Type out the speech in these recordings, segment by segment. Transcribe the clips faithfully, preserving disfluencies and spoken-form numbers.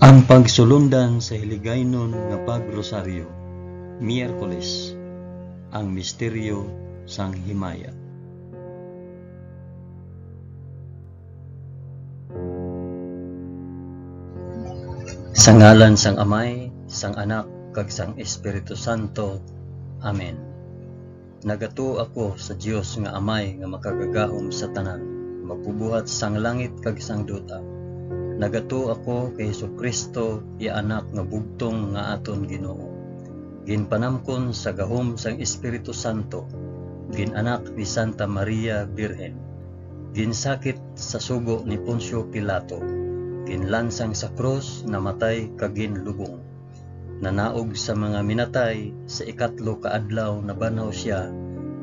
Ang pagsulundan sa Hiligaynon nga Pag-Rosaryo, Miyerkules, ang misteryo sang himaya. Sa ngalan sang Amay, sang Anak, kag sang Espiritu Santo. Amen. Nagatuo ako sa Dios nga Amay nga makagagahom sa tanan, magbubuhat sang langit kag sang duta. Nagatuo ako kay Jesu-Cristo, iya Anak nga bugtong nga aton Ginoo. Ginpanamkon sa gahom sang Espiritu Santo, gin-anak ni Santa Maria Birhen, ginsakit sa sugo ni Poncio Pilato, ginlansang sa krus, namatay kag ginlubong. Nanaog sa mga minatay, sa ikatlo ka adlaw nabanhaw sia,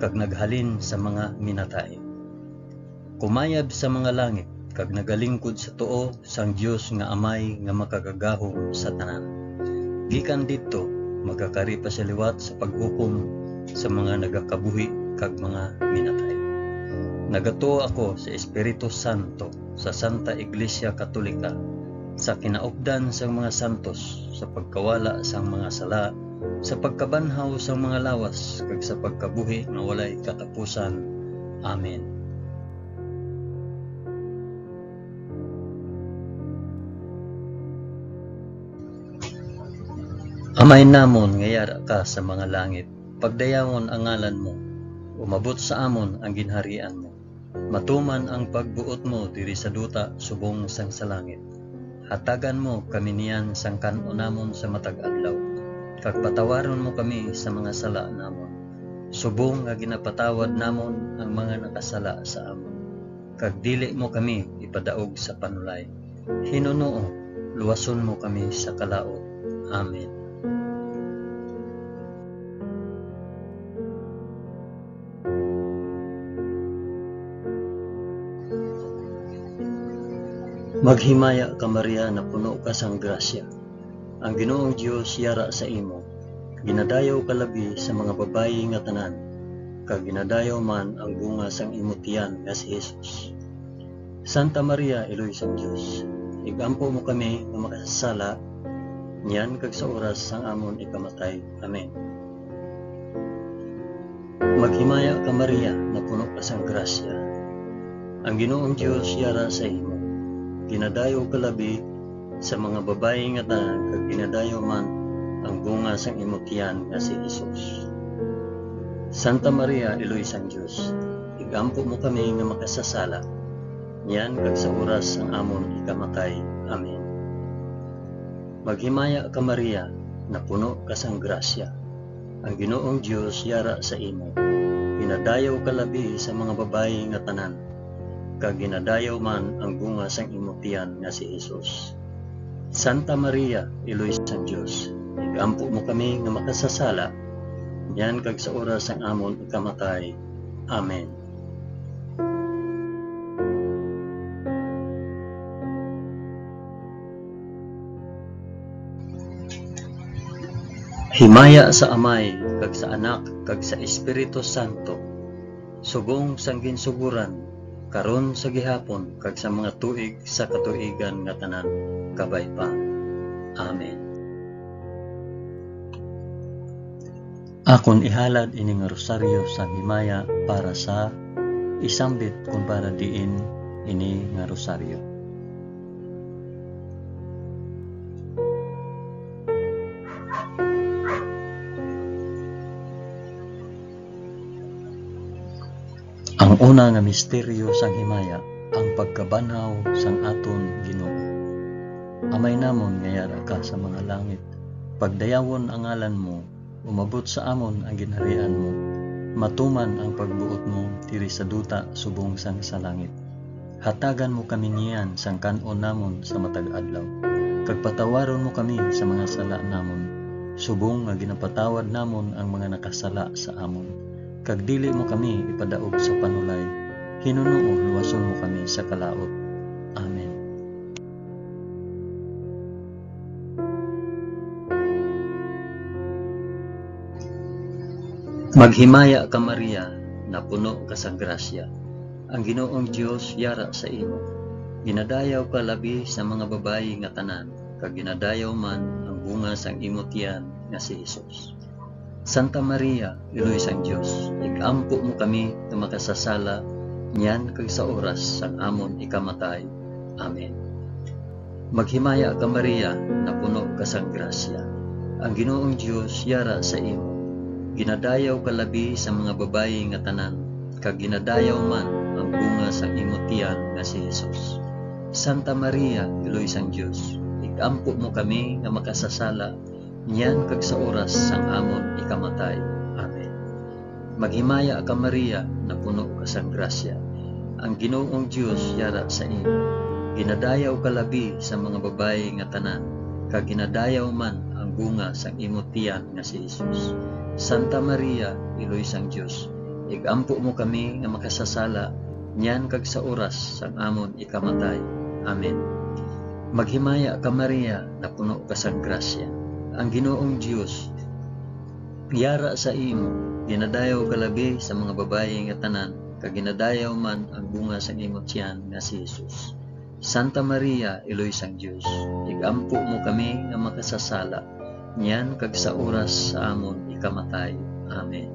kag naghalin sa mga minatay. Kumayab sa mga langit, kag nagalingkod sa tuo sang Dios nga Amay nga makagagahom sa tanan. Gikan didto, magakari pa sia liwat sa paghukom sa mga nagakabuhi kag mga minatay. Nagatuo ako sa Espiritu Santo, sa Santa Iglesia Katolika, sa kinaupdan sang mga santos, sa pagkawala sang mga sala, sa pagkabanhaw sang mga lawas, kag sa pagkabuhi nga walay katapusan. Amen. Amay namon nga yara ka sa mga langit, pagdayawon ang ngalan mo, umabot sa amon ang ginharian mo. Matuman ang pagbuot mo diri sa duta subong sang sa langit. Hatagan mo kami niyan sang kan-on namon sa matag adlaw, kag patawaron mo kami sa mga sala namon, subong nga ginapatawad namon ang mga nakasala sa amon. Kag dili mo kami ipadaog sa panulay. Hinunoo, luwason mo kami sa kalaut. Amen. Maghimaya ka, Maria, napuno ka sang grasya. Ang Ginoong Dios yara sa imo. Ginadayaw ka labi sa mga babayi nga tanan, kag ginadayaw man ang bunga sang imo tiyan nga si Jesus. Santa Maria, Iloy sang Dios, igampo mo kami nga makasasala, niyan kag sa oras sang amon ikamatay. Amen. Maghimaya ka, Maria, napuno ka sang grasya. Ang Ginoong Dios yara sa imo. Ginadayaw ka labi sa mga babayi nga tanan, kag ginadayaw man ang bunga sang imo tiyan nga si Jesus. Santa Maria, Iloy sang Dios, igampo mo kami nga makasasala, niyan kag sa oras sang amon ikamatay. Amen. Maghimaya ka, Maria, napuno ka sang grasya. Ang Ginoong Dios yara sa imo. Ginadayaw ka labi sa mga babayi nga tanan, kag ginadayaw man ang bunga sang imo tiyan nga si Jesus. Santa Maria, Iloy sang Dios, igampo mo kami nga makasasala, niyan kag sa oras sang amon ikamatay. Amen. Himaya sa Amay, kag sa Anak, kag sa Espiritu Santo, subong sang ginsugoran, karon, sa gihapon, kag sa mga tuig sa katuigan nga tanan. Kabay pa. Amen. Akon ihalad ini nga rosaryo sang himaya para sa isambit kon para diin ini nga rosaryo. Ang una nga misteryo sang himaya, ang pagkabanhaw sang aton Ginoo. Amay namon nga yara ka sa mga langit, pagdayawon ang ngalan mo, umabot sa amon ang ginharian mo, matuman ang pagbuot mo diri sa duta subong sang sa langit. Hatagan mo kami niyan sang kan-on namon sa matag adlaw, kag patawaron mo kami sa mga sala namon, subong nga ginapatawad namon ang mga nakasala sa amon. Kag dili mo kami ipadaog sa panulay, hinunoo luwason mo kami sa kalaut. Amen. Maghimaya ka, Maria, napuno ka sa grasya. Ang Ginoong Dios yara sa imo. Ginadayaw ka labi sa mga babayi nga tanan, kag ginadayaw man ang bunga sang imo tiyan nga si Jesus. Santa Maria, Iloy sang Dios, ig-ampo mo kami nga makasasala niyan kag sa oras sang amon ikamatay. Amen. Maghimaya ka, Maria, napuno ka sang grasya. Ang Ginoong Dios yara sa imo. Ginadayaw ka labi sa mga babayi nga tanan, kag ginadayaw man ang bunga sang imo tiyan nga si Jesus. Santa Maria, Iloy sang Dios, ig-ampo mo kami nga makasasala niyan kag sa oras sang amon ikamatay. Amen. Maghimaya ka, Maria, napuno ka sang grasya. Ang Ginoong Dios yara sa imo. Ginadayaw ka labi sa mga babayi nga tanan, kag ginadayaw man ang bunga sang imo tiyan nga si Jesus. Santa Maria, Iloy sang Dios, ig-ampo mo kami nga makasasala niyan kag sa oras sang amon ikamatay. Amen. Maghimaya ka, Maria, napuno ka sang grasya. Ang Ginoong Dios yara sa imo. Ginadayaw ka labi sa mga babayi nga tanan, kag ginadayaw man ang bunga sang imo tiyan nga si Jesus. Santa Maria, Iloy sang Dios, ig-ampo mo kami nga makasasala, niyan kag sa oras sa amon ikamatay. Amen.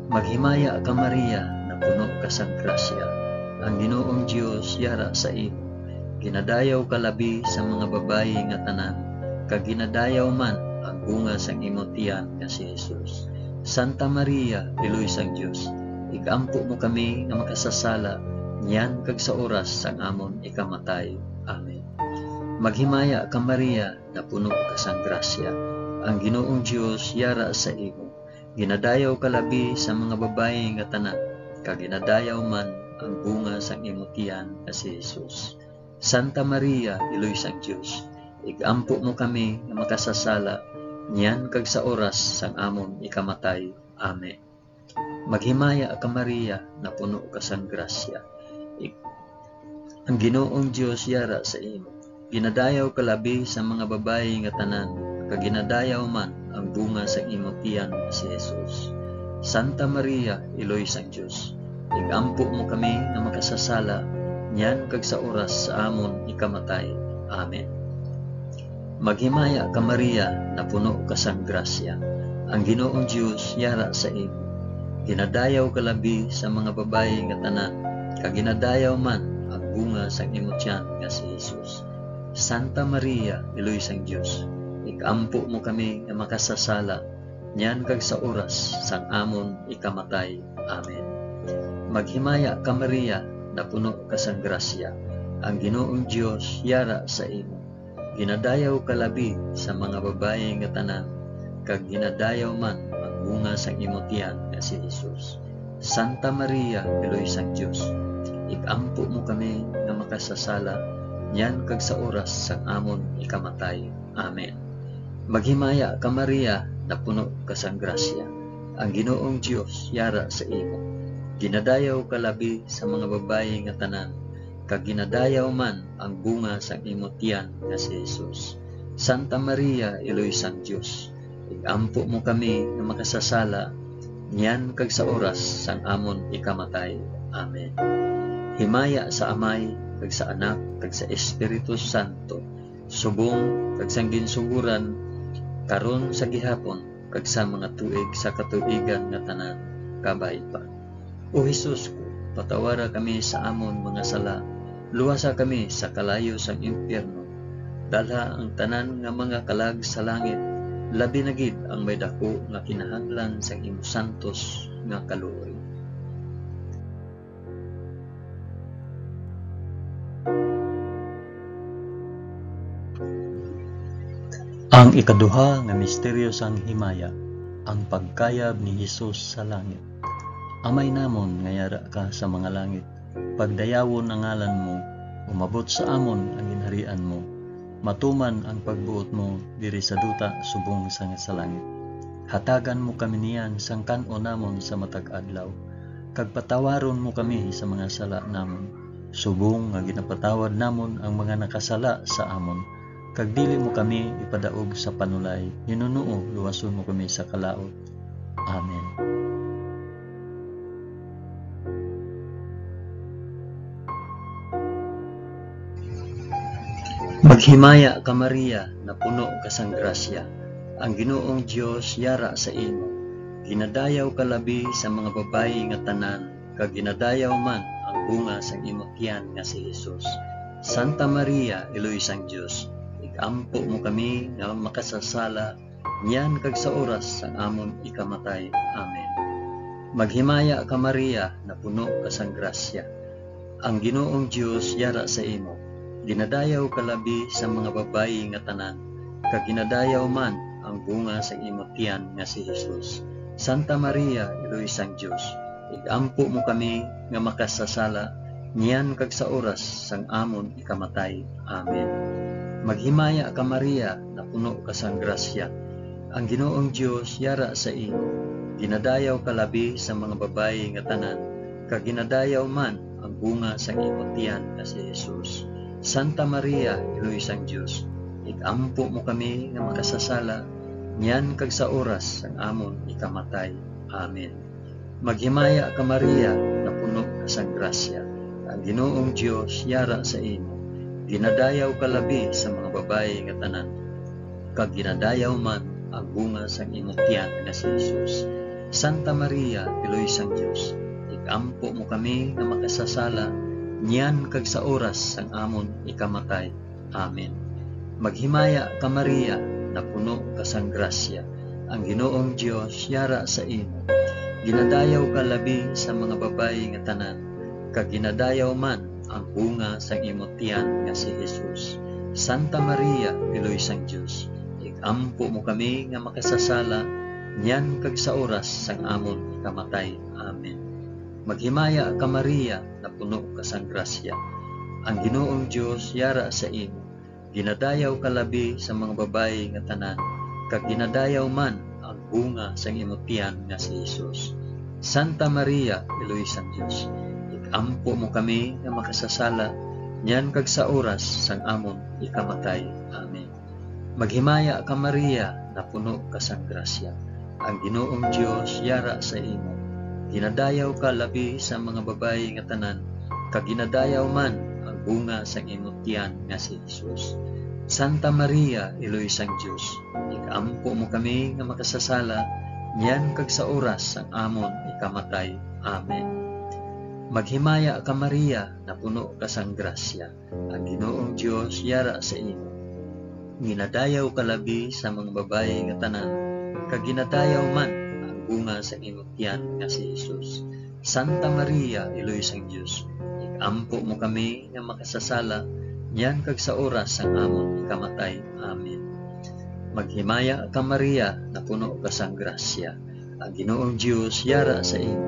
Maghimaya ka, Maria, napuno ka sang grasya. Ang Ginoong Dios yara sa imo. Ginadayaw ka labi sa mga babayi nga tanan, kag ginadayaw man ang bunga sang imo tiyan nga si Jesus. Santa Maria, Iloy sang Dios, ig-ampo mo kami nga makasasala, niyan kag sa oras sang amon ikamatay. Amen. Maghimaya ka, Maria, napuno ka sang grasya. Ang Ginoong Dios yara sa imo. Ginadayaw ka labi sa mga babayi nga tanan, kag ginadayaw man ang bunga sang imo tiyan nga si Jesus. Santa Maria, Iloy sang Dios, ig-ampo mo kami nga makasasala, niyan kag sa oras sang amon ikamatay. Amen. Maghimaya ka, Maria, napuno ka sang grasya. Ig-, ang Ginoong Dios yara sa imo. Ginadayaw ka labi sa mga babayi nga tanan, kag ginadayaw man ang bunga sang imo tiyan nga si Jesus. Santa Maria, Iloy sang Dios, ig-ampo mo kami nga makasasala, niyan kag sa oras sa amon ikamatay. Amen. Maghimaya ka, Maria, napuno ka sang grasya. Ang Ginoong Dios yara sa imo. Ginadayaw ka labi sa mga babayi nga tanan, kag ginadayaw man ang bunga sang imo tiyan nga si Jesus. Santa Maria, Iloy sang Dios, ig-ampo mo kami nga makasasala, niyan kag sa oras sang amon ikamatay. Amen. Maghimaya ka, Maria, napuno ka sang grasya. Ang Ginoong Dios yara sa imo. Ginadayaw ka labi sa mga babayi nga tanan, kag ginadayaw man ang bunga sang imo tiyan nga si Jesus. Santa Maria, Iloy sang Dios, ig-ampo mo kami nga makasasala, niyan kag sa oras sang amon ikamatay. Amen. Maghimaya ka, Maria, napuno ka sang grasya. Ang Ginoong Dios yara sa imo. Ginadayaw ka labi sa mga babayi nga tanan, kag ginadayaw man ang bunga sang imo tiyan nga si Jesus. Santa Maria, Iloy sang Dios, ig-ampo mo kami nga makasasala, niyan kag sa oras sang amon ikamatay. Amen. Himaya sa Amay, kag sa Anak, kag sa Espiritu Santo, subong kag sang ginsugoran, karon, sa gihapon, kag sa mga tuig sa katuigan nga tanan. Kabay pa. O Jesus ko, patawara kami sa amon mga sala, luwasa kami sa kalayo sang impyerno, dalha ang tanan nga mga kalag sa langit, labi na gid ang may daku nga kinahanglan sang imo santos nga kaluoy. Ang ikaduha nga misteryo sang himaya, ang pagkayab ni Jesus sa langit. Amay namon nga yara ka sa mga langit, pagdayawon ang ngalan mo, umabot sa amon ang ginharian mo, matuman ang pagbuot mo diri sa duta subong sang sa langit. Hatagan mo kami niyan sang kan-on namon sa matag adlaw, kag patawaron mo kami sa mga sala namon, subong nga ginapatawad namon ang mga nakasala sa amon, kag dili mo kami ipadaog sa panulay, hinunoo luwason mo kami sa kalaut. Amen. Maghimaya ka, Maria, napuno ka sang grasya. Ang Ginoong Dios yara sa imo. Ginadayaw ka labi sa mga babayi nga tanan, kag ginadayaw man ang bunga sang imo tiyan nga si Jesus. Santa Maria, Iloy sang Dios, ig-ampo mo kami nga makasasala niyan kag sa oras sang amon ikamatay. Amen. Maghimaya ka, Maria, napuno ka sang grasya. Ang Ginoong Dios yara sa imo. Ginadayaw ka labi sa mga babayi nga tanan, kag ginadayaw man ang bunga sang imo tiyan nga si Jesus. Santa Maria, Iloy sang Dios, ig-ampo mo kami nga makasasala niyan kag sa oras sang amon ikamatay. Amen. Maghimaya ka, Maria, napuno ka sang grasya. Ang Ginoong Dios yara sa imo. Ginadayaw ka labi sa mga babayi nga tanan, kag ginadayaw man ang bunga sang imo tiyan nga si Jesus. Santa Maria, Iloy sang Dios, ig-ampo mo kami nga makasasala niyan kag sa oras sang amon ikamatay. Amen. Maghimaya ka, Maria, napuno ka sang grasya. Ang Ginoong Dios yara sa imo. Ginadayaw ka labi sa mga babayi nga tanan, kag ginadayaw man ang bunga sang imo tiyan nga si Jesus. Santa Maria, Iloy sang Dios, ig-ampo mo kami nga makasasala niyan kag sa oras sang amon ikamatay. Amen. Maghimaya ka, Maria, napuno ka sang grasya. Ang Ginoong Dios yara sa imo. Ginadayaw ka labi sa mga babayi nga tanan, kag ginadayaw man ang bunga sang imo tiyan nga si Jesus. Santa Maria, Iloy sang Dios, ig-ampo mo kami nga makasasala niyan kag sa oras sang amon ikamatay. Amen. Maghimaya ka, Maria, napuno ka sang grasya. Ang Ginoong Dios yara sa imo. Ginadayaw ka labi sa mga babayi nga tanan, kag ginadayaw man ang bunga sang imo tiyan nga si Jesus. Santa Maria, Iloy sang Dios, ig-ampo mo kami nga makasasala niyan kag sa oras sang amon ikamatay. Amen. Maghimaya ka, Maria, napuno ka sang grasya. Ang Ginoong Dios yara sa imo. Ginadayaw ka labi sa mga babayi nga tanan, kag ginadayaw man ang bunga sang imo tiyan nga si Jesus. Santa Maria, Iloy sang Dios, ig-ampo mo kami nga makasasala niyan kag sa oras sang amon ikamatay. Amen. Maghimaya ka, Maria, napuno ka sang grasya. Ang Ginoong Dios yara sa imo. Ginadayaw ka labi sa mga babayi nga tanan, kag ginadayaw man ang bunga sang imo tiyan nga si Jesus. Santa Maria, Iloy sang Dios, ig-ampo mo kami nga makasasala niyan kag sa oras sang amon ikamatay. Amen. Maghimaya ka, Maria, napuno ka sang grasya. Ang Ginoong Dios yara sa imo.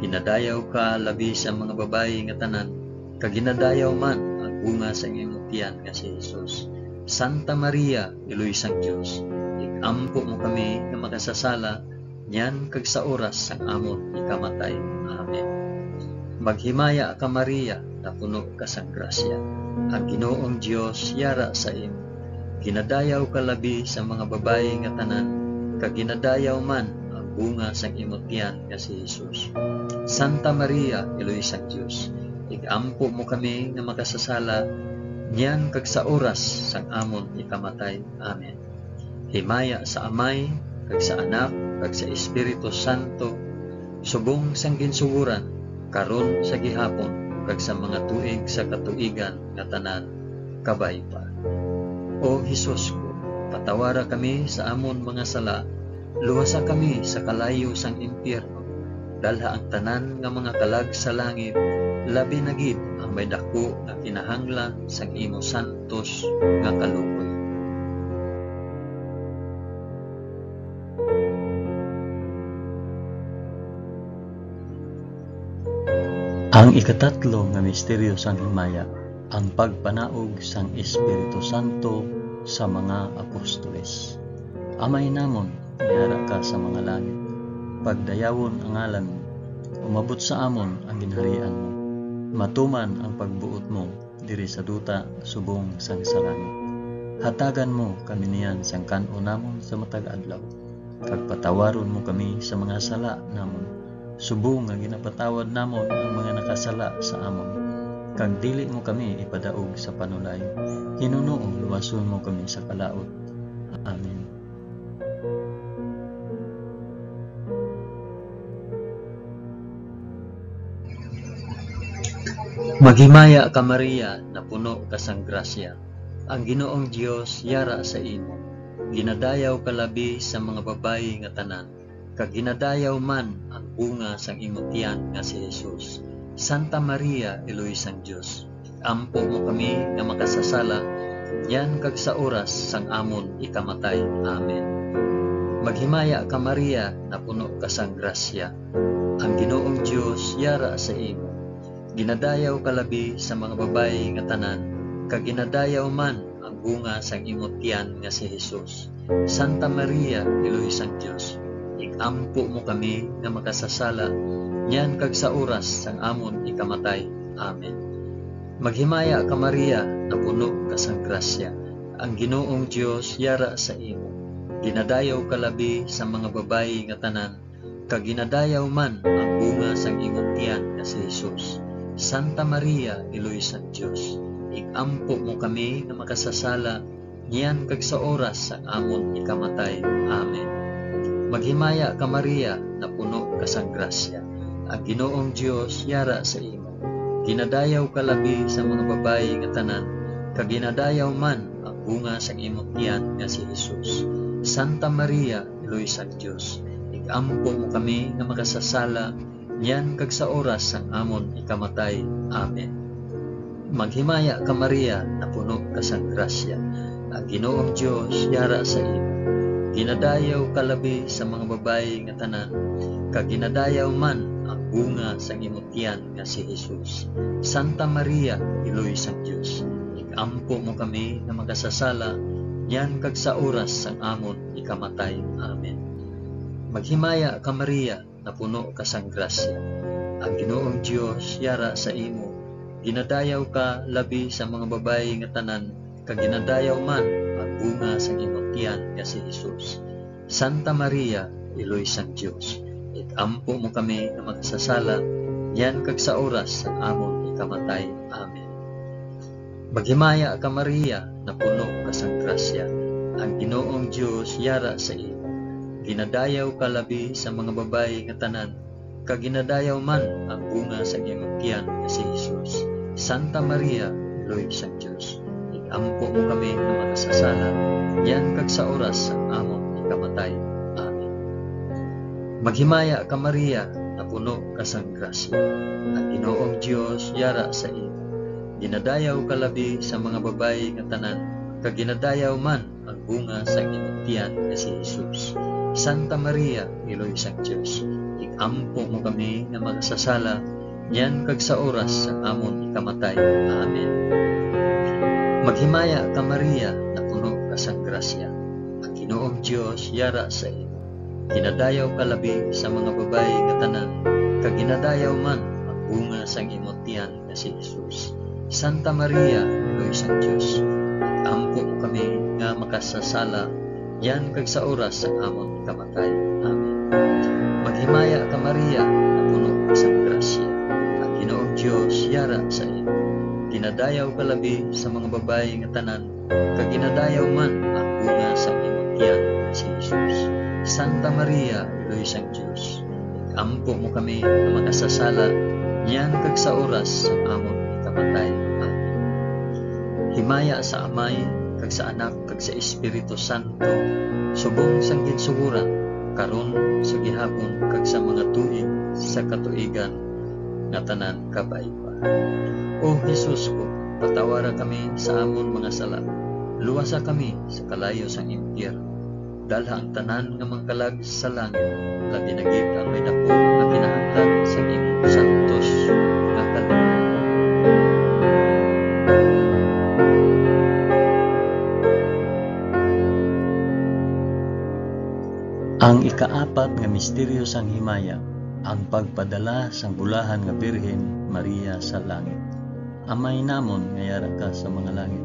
Ginadayaw ka labi sa mga babayi nga tanan, kag ginadayaw man ang bunga sang imo tiyan nga si Jesus. Santa Maria, Iloy sang Dios, ig-ampo mo kami nga makasasala niyan kag sa oras sang amon ikamatay. Amen. Maghimaya ka, Maria, napuno ka sang grasya. Ang Ginoong Dios yara sa imo. Ginadayaw ka labi sa mga babayi nga tanan, kag ginadayaw man ang bunga sang imo tiyan nga si Jesus. Santa Maria, Iloy sang Dios, ig-ampo mo kami nga makasasala niyan kag sa oras sang amon ikamatay. Amen. Himaya sa Amay, kag sa Anak, kag sa Espiritu Santo, subong sang ginsugoran, karon, sa gihapon, kag sa mga tuig sa katuigan nga tanan. Kabay pa. O Jesus ko, patawara kami sa amon mga sala, luwasa kami sa kalayo sang impyerno, dalha ang tanan nga mga kalag sa langit, labi na gid ang may daku nga kinahanglan sang imo santos nga kaluoy. Ang ikatatlo nga misteryo sang himaya, ang pagpanaog sang Espiritu Santo sa mga apostoles. Amay namon, yara ka sa mga langit. Pagdayawon ang ngalan mo. Umabot sa amon ang ginharian mo. Matuman ang pagbuot mo diri sa duta subong sang sa langit. Hatagan mo kami niyan sang kan-on namon sa matag adlaw, kag patawaron mo kami sa mga sala namon, subong nga ginapatawad namon ang mga nakasala sa amon. kag dili mo kami ipadaog sa panulay. Hinunoo luwason mo kami sa kalaut. Amen. Maghimaya ka, Maria, napuno ka sang grasya. Ang Ginoong Dios yara sa imo. Ginadayaw ka labi sa mga babayi nga tanan, kag ginadayaw man ang bunga sang imo tiyan nga si Jesus. Santa Maria, Iloy sang Dios, ampo mo kami nga makasasala, niyan kag sa oras sang amon ikamatay. Amen. Maghimaya ka, Maria, napuno ka sang grasya. Ang Ginoong Dios yara sa imo. Ginadayaw ka labi sa mga babayi nga tanan, kag ginadayaw man ang bunga sang imo tiyan nga si Jesus. Santa Maria, Iloy sang Dios, ig-ampo mo kami nga makasasala, niyan kag sa oras sang amon ikamatay. Amen. Maghimaya ka, Maria, napuno ka sang grasya. Ang Ginoong Dios yara sa imo. Ginadayaw ka labi sa mga babayi nga tanan, kag ginadayaw man ang bunga sang imong tiyan nga si Jesus. Santa Maria, Iloy sang Dios, ig-ampo mo kami nga makasasala, niyan kag sa oras sang amon ikamatay. Amen. Maghimaya ka, Maria, napuno ka sang grasya. Ang Ginoong Dios yara sa imo. Ginadayaw ka labi sa mga babayi nga tanan, kag ginadayaw man ang bunga sang imong tiyan nga si Jesus. Santa Maria, Iloy sang Dios, ig-ampo mo kami nga makasasala, niyan kag sa oras sang amon ikamatay. Amen. Maghimaya ka, Maria, napuno ka sang grasya. Ang Ginoong Dios yara sa imo. Ginadayaw ka labi sa mga babayi nga tanan, kag ginadayaw man ang bunga sang imo tiyan nga si Jesus. Santa Maria, Iloy sang Dios, ig-ampo mo kami nga makasasala, niyan kag sa oras sang amon ikamatay. Amen. Maghimaya ka, Maria, napuno ka sang grasya. Ang Ginoong Dios yara sa imo. Ginadayaw ka labi sa mga babayi nga tanan, kag ginadayaw man ang bunga sang imong tiyan nga si Jesus. Santa Maria, Iloy sang Dios, ig-ampo mo kami nga makasasala, niyan kag sa oras sang amon ikamatay. Amen. Maghimaya ka, Maria, napuno ka sang grasya. Ang Ginoong Dios yara sa imo. Ginadayaw ka labi sa mga babayi nga tanan, kag ginadayaw man ang bunga sang imong tiyan nga si Jesus. Santa Maria, Iloy sang Dios, ig-ampo mo kami nga makasasala, niyan kag sa oras sang amon ikamatay. Amen. Maghimaya ka, Maria, napuno ka sang grasya. Ang Ginoong Dios yara sa imo. Ginadayaw ka labi sa mga babayi nga tanan, kag ginadayaw man ang bunga sang imong tiyan nga si Jesus. Santa Maria, Iloy sang Dios, ig-ampo mo kami nga makasasala, niyan kag sa oras sang amon ikamatay. Amen. Maghimaya ka, Maria, napuno ka sang grasya. Ang Ginoong Dios yara sa imo. Ginadayaw ka labi sa mga babayi nga tanan, kag ginadayaw man ang bunga sang imo tiyan nga si Jesus. Santa Maria, Iloy sang Dios, ig-ampo mo kami nga makasasala, niyan kag sa oras sang amon ikamatay. Amen. Maghimaya ka, Maria, napuno ka sang grasya. Ang Ginoong Dios yara sa imo. Ginadayaw ka labi sa mga babayi nga tanan, kag ginadayaw man ang bunga sang imong tiyan nga si Jesus. Santa Maria, Iloy sang Dios, ig-ampo mo kami nga makasasala, niyan kag sa oras sang amon ikamatay. Amen. Himaya sa Amay, kag sa Anak, kag sa Espiritu Santo, subong sang ginsugoran, karon, sa gihapon, kag sa mga tuig sa katuigan nga tanan. Kabay pa. O Jesus ko, patawara kami sa amon mga sala, luwasa kami sa kalayo sang impyerno, dalha ang tanan nga mga kalag sa langit, labi na gid ang may daku nga kinahanglan sa imong santos nga kaluoy. Ang ikaapat nga misteryo sang himaya, ang pagpadala sang bulahan nga Birhen Maria sa langit. Amay namon nga yara ka sa mga langit,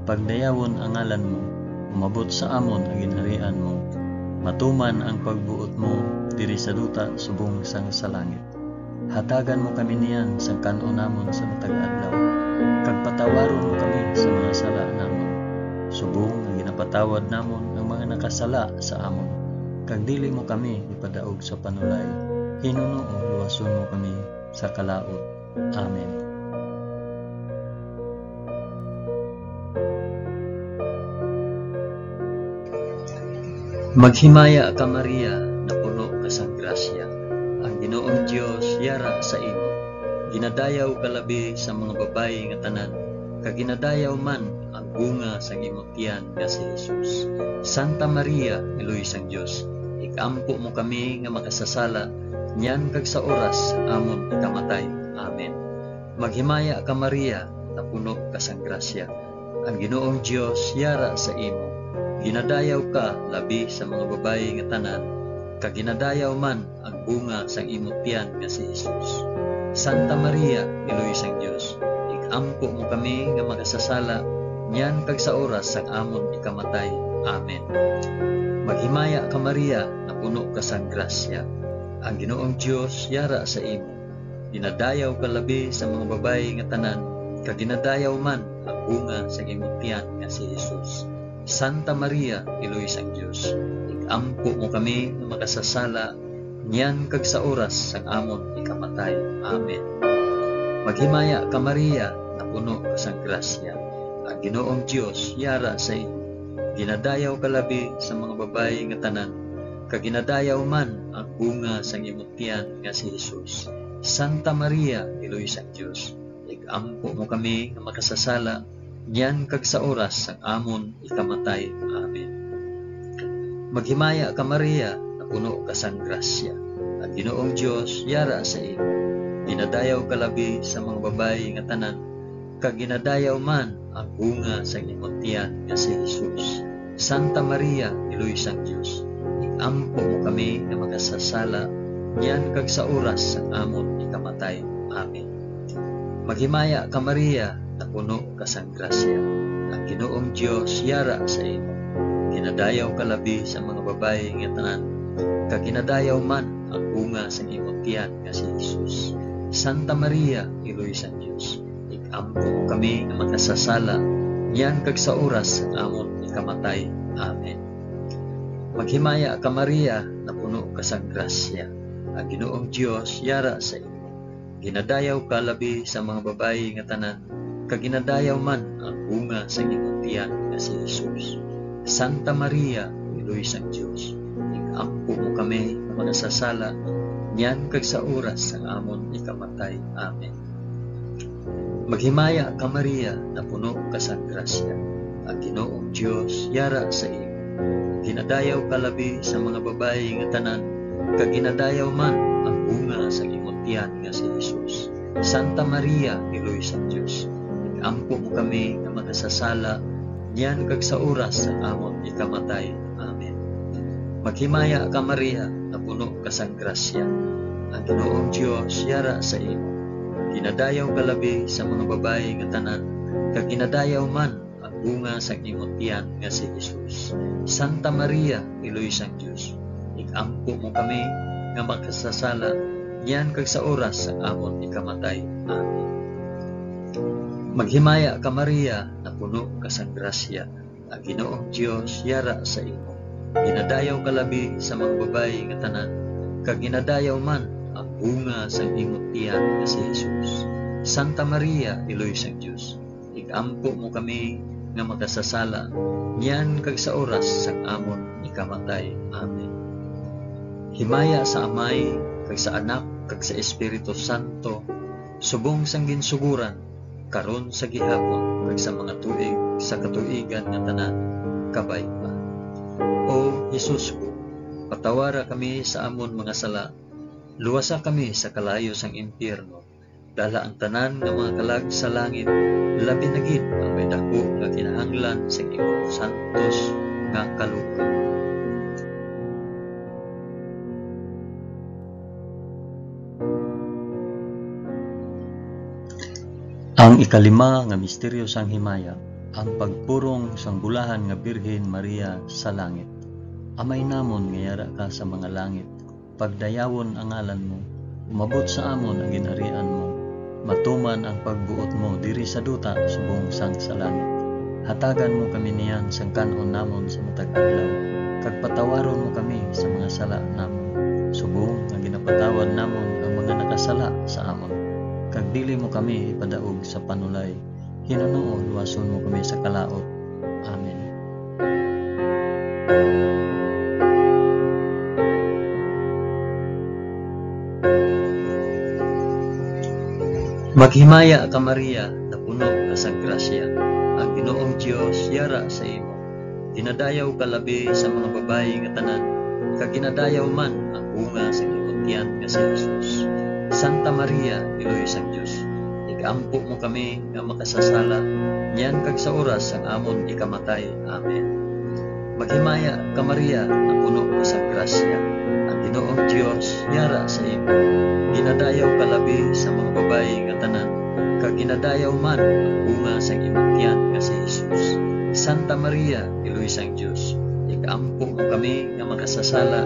pagdayawon ang ngalan mo, umabot sa amon ang ginharian mo, matuman ang pagbuot mo diri sa duta subong sang sa langit. Hatagan mo kami niyan sang kan-on namon sa matag adlaw, kag patawaron mo kami sa mga sala namon, subong nga ginapatawad namon ang mga nakasala sa amon. Kag dili mo kami ipadaog sa panulay, hinunoo luwason mo kami sa kalaut. Amen. Maghimaya ka, Maria, napuno ka sang grasya. Ang Ginoong Dios yara sa imo. Ginadayaw ka labi sa mga babayi nga tanan, kag ginadayaw man ang bunga sang imo tiyan nga si Jesus. Santa Maria, Iloy sang Dios, ig-ampo mo kami nga makasasala, niyan kag sa oras sang amon ikamatay. Amen. Maghimaya ka, Maria, napuno ka sang grasya. Ang Ginoong Dios yara sa imo. Ginadayaw ka labi sa mga babayi nga tanan, kag ginadayaw man ang bunga sang imo tiyan nga si Jesus. Santa Maria, Iloy sang Dios, ig-ampo mo kami nga makasasala, niyan kag sa oras sang amon ikamatay. Amen. Maghimaya ka, Maria, napuno ka sang grasya. Ang Ginoong Dios yara sa imo. Ginadayaw ka labi sa mga babayi nga tanan, kag ginadayaw man ang bunga sang imo tiyan nga si Jesus. Santa Maria, Iloy sang Dios, ig-ampo mo kami nga makasasala, niyan kag sa oras sang amon ikamatay. Amen. Maghimaya ka, Maria, napuno ka sang grasya. Ang Ginoong Dios yara sa imo. Ginadayaw ka labi sa mga babayi nga tanan, kag ginadayaw man ang bunga sang imo tiyan nga si Jesus. Santa Maria, Iloy sang Dios, ig-ampo mo kami nga makasasala, niyan kag sa oras sang amon ikamatay. Amen. Maghimaya ka, Maria, napuno ka sang grasya. Ang Ginoong Dios yara sa imo. Ginadayaw ka labi sa mga babayi nga tanan, kag ginadayaw man ang bunga sang imo tiyan nga si Jesus. Santa Maria, Iloy sang Dios, ig-ampo mo kami nga makasasala, niyan kag sa oras sang amon ikamatay. Amen. Maghimaya ka, Maria, napuno ka sang grasya. Ang Ginoong Dios yara sa imo. Ginadayaw ka labi sa mga babayi nga tanan, kag ginadayaw man ang bunga sang imo tiyan nga si Jesus. Santa Maria, Iloy sang Dios, ig-ampo mo kami nga makasasala, niyan kag sa oras sang amon ikamatay. Amen. Maghimaya ka, Maria, napuno ka sang grasya. Ang Ginoong Dios yara sa imo. Ginadayaw ka labi sa mga babayi nga tanan, kag ginadayaw man ang bunga sang imong tiyan nga si Jesus. Santa Maria, Iloy sang Dios, ig-ampo mo kami nga makasasala, niyan kag sa oras sang amon ikamatay. Amen. Maghimaya ka, Maria, napuno ka sang grasya. Ang Ginoong Dios yara sa imo. Ginadayaw ka labi sa mga babayi nga tanan, kag ginadayaw man ang bunga sa imong tiyan nga si Jesus. Santa Maria, Iloy sang Dios, ig-ampo mo kami nga makasasala, niyan kag sa oras sang amon ikamatay. Amen. Maghimaya ka, Maria, napuno ka sang grasya. Ang Ginoong Dios yara sa imo. Ginadayaw ka labi sa mga babayi nga tanan, kag ginadayaw man ang bunga sang imo tiyan nga si Jesus. Santa Maria, Iloy sang Dios, ig-ampo mo kami nga makasasala, niyan kag sa oras sang amon ikamatay. Amen. Maghimaya ka, Maria, napuno ka sang grasya. Ang Ginoong Dios yara sa imo. Ginadayaw ka labi sa mga babayi nga tanan, kag ginadayaw man ang bunga sang imo tiyan nga si Jesus. Santa Maria, Iloy sang Dios, ig-ampo mo kami nga makasasala, niyan kag sa oras sang amon ikamatay. Amen. Himaya sa Amay, kag sa Anak, kag sa Espiritu Santo, subong sang ginsugoran, karon, sa gihapon, kag sa mga tuig sa katuigan nga tanan. Kabay pa. O Jesus ko, patawara kami sa amon mga sala, luwasa kami sa kalayo sang impyerno, dala ang tanan nga mga kalag sa langit, labi na gid ang may daku nga kinahanglan sa imong santos nga kaluga. Ang ikalima nga misteryo sang himaya, ang pagpurong sang bulahan nga Birhen Maria sa langit. Amay namon nga yara ka sa mga langit, pagdayawon ang ngalan mo, Umabot sa amon ang ginharian mo. Matuman ang pagbuot mo diri sa duta subong sang sa langit. Hatagan mo kami niyan sang kan-on namon sa matag adlaw, kag patawaron mo kami sa mga sala namon, subong nga ginapatawad namon ang mga nakasala sa amon. Kag dili mo kami ipadaog sa panulay, hinunoon luwason mo kami sa kalaut. Amen. Maghimaya ka, Maria, napuno ka sang grasya. Ang Ginoong Dios yara sa imo. Ginadayaw ka labi sa mga babayi nga tanan, kag ginadayaw man ang bunga sa imong tiyan nga si Jesus. Santa Maria, Iloy sang Dios, ig-ampo mo kami nga makasasala, niyan kag sa oras sang amon ikamatay. Amen. Maghimaya ka, Maria, napuno ka sang grasya. Ang Ginoong Dios yara sa imo. Ginadayaw ka labi sa mga babayi nga tanan, kag ginadayaw man ang bunga sang imong tiyan nga si Jesus. Santa Maria, Iloy sang Dios, ig-ampo mo kami nga makasasala,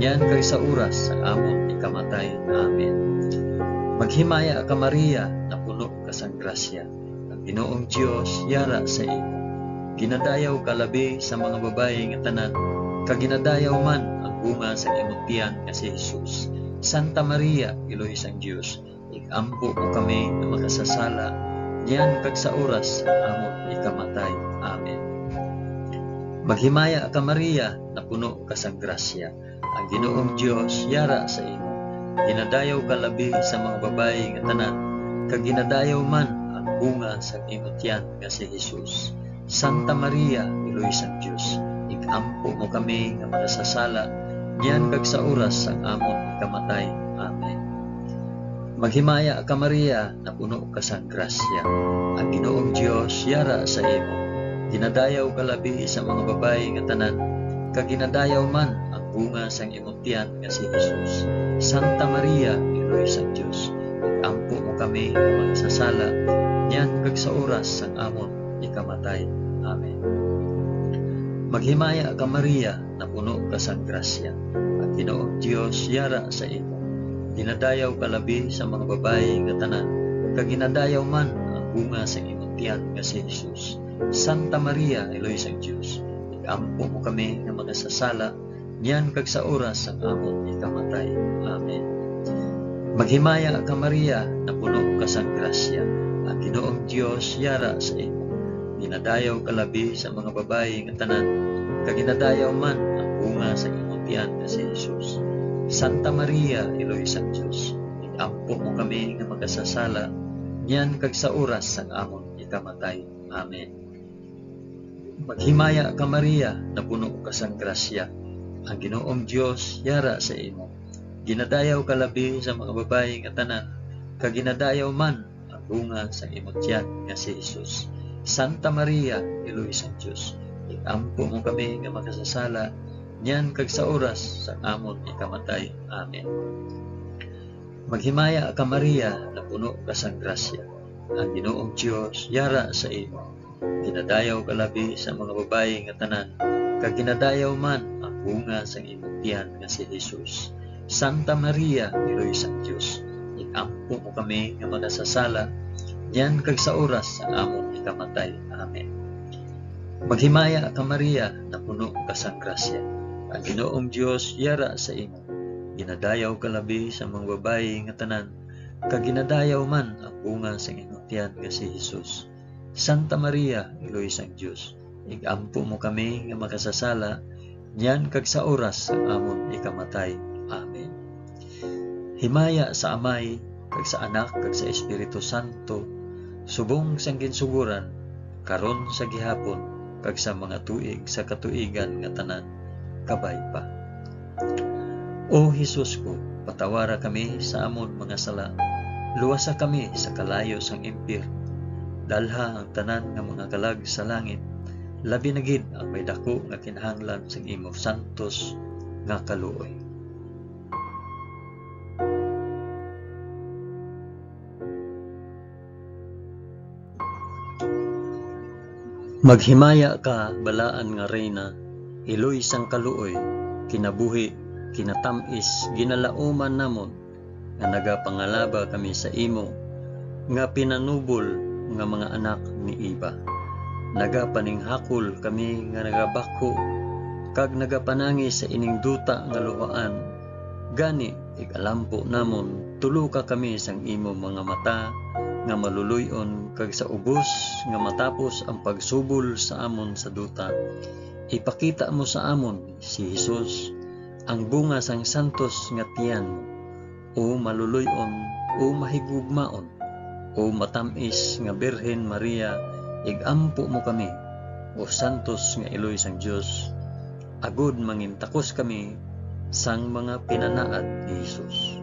niyan kag sa oras sang amon ikamatay. Amen. Maghimaya ka, Maria, napuno ka sang grasya. Ang Ginoong Dios yara sa imo. Ginadayaw ka labi sa mga babayi nga tanan, kag ginadayaw man ang bunga sa imong tiyan nga si Jesus. Santa Maria, Iloy sang Dios, ig-ampo mo kami nga makasasala, niyan kag sa oras sa amon ikamatay. Amen. Maghimaya ka, Maria, napuno ka sang grasya. Ang Ginoong Dios yara sa imo. Ginadayaw ka labi sa mga babayi nga tanan, kag ginadayaw man ang bunga sang imo tiyan nga si Jesus. Santa Maria, Iloy sang Dios, ig-ampo mo kami nga makasasala, niyan kag sa oras sang amon ikamatay. Amen. Maghimaya ka, Maria, napuno ka sang grasya. Ang Ginoong Dios yara sa imo. Ginadayaw ka labi sa mga babayi nga tanan, kag ginadayaw man ang bunga sang imong tiyan nga si Jesus. Santa Maria, Iloy sang Dios, ig-ampo mo kami nga makasasala, niyan kag sa oras sang amon ikamatay. Amen. Maghimaya ka, Maria, napuno ka sang grasya. Ang Ginoong Dios yara sa imo. Ginadayaw ka labi sa mga babayi nga tanan, kag ginadayaw man ang bunga sang imong tiyan nga si Jesus. Santa Maria, Iloy sang Dios, ig-ampo mo kami nga makasasala, niyan kag sa oras sang amon ikamatay. Amen. Maghimaya ka, Maria, napuno ka sang grasya. Ang Ginoong Dios yara sa imo. Ginadayaw ka labi sa mga babayi nga tanan, kag ginadayaw man ang bunga sa imong tiyan nga si Jesus. Santa Maria, Iloy sang Dios, ig-ampo mo kami nga makasasala, niyan kag sa oras sang amon ikamatay. Amen. Maghimaya ka, Maria, napuno ka sang grasya. Ang Ginoong Dios yara sa imo. Ginadayaw ka labi sa mga babayi nga tanan, kag ginadayaw man ang bunga sang imong tiyan nga si Jesus. Santa Maria, Iloy sang Dios, ig-ampo mo kami nga makasasala, niyan kag sa oras sang amon ikamatay. Amen. Maghimaya ka, Maria, napuno ka sang grasya. Ang Ginoong Dios yara sa imo. Ginadayaw ka labi sa mga babayi nga tanan, kag ginadayaw man ang bunga sang imong tiyan nga si Jesus. Santa Maria, Iloy sang Dios, ig-ampo mo kami nga makasasala, niyan kag sa oras sang amon ikamatay. Amen. Maghimaya ka, Maria, napuno ka sang grasya. Ang Ginoong Dios yara sa imo. Ginadayaw ka labi sa mga babayi nga tanan, kag ginadayaw man ang bunga sang imong tiyan nga si Jesus. Santa Maria, Iloy sang Dios, ig-ampo mo kami nga makasasala, niyan kag sa oras sang amon ikamatay. Amen. Himaya sa Amay, kag sa Anak, kag sa Espiritu Santo, subong sang ginsugoran, karon, sa gihapon, kag sa mga tuig sa katuigan nga tanan. Kabay pa. O Jesus ko, patawara kami sa amon mga sala. Luwasa kami sa kalayo sang impyerno. Dalha ang tanan nga mga kalag sa langit, labi na gid ang may daku nga kinahanglan sang imo santos nga kaluoy. Maghimaya ka, balaan nga Reyna, iloy sang kaluoy, kinabuhi, kinatam-is, ginalauman namon, nga nagapangalaba kami sa imo nga pinanubol nga mga anak ni Eva. Nagapaninghakol kami nga nagabakho kag nagapanangi sa ining duta nga luhaan. Gani, ig-alampo namon, tuluka kami sang imo mga mata nga maluloy-on, kag sa ubos nga matapos ang pagsubol sa amon sa duta, ipakita mo sa amon si Jesus, ang bunga sang santos nga tiyan mo, o maluloy-on, o mahigugmaon, o matam-is nga Birhen Maria, ig-ampo mo kami, o santos nga iloy sang Dios, agod mangintakos kami sang mga pinanaad ni Jesus.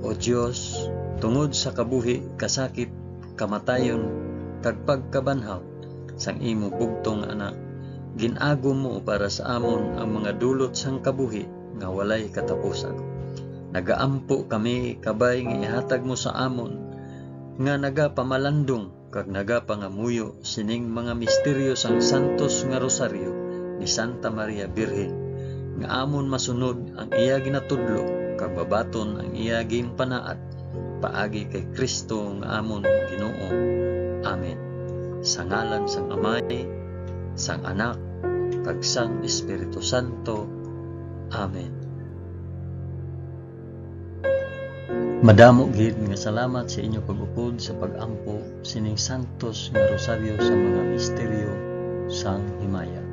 O Dios, tungod sa kabuhi, kasakit, kamatayon, kag pagkabanhaw sang imo bugtong nga Anak, gin-agom mo para sa amon ang mga dulot sang kabuhi nga walay katapusan. Nagaampo kami, kabay nga ihatag mo sa amon nga nagapamalandong kag nagapangamuyo sining mga misteryo sang Santos nga Rosaryo ni Santa Maria Birhen, nga amon masunod ang iya ginatudlo kag mabaton ang iya ginpanaad, paagi kay Cristo nga amon Ginoo. Amen. Sa ngalan sang Amay, sang Anak, kag sang Espiritu Santo. Amen. Madamo gid nga salamat sa inyo pag-upod sa pag-ampo sining santos nga rosaryo sa mga misteryo sang himaya.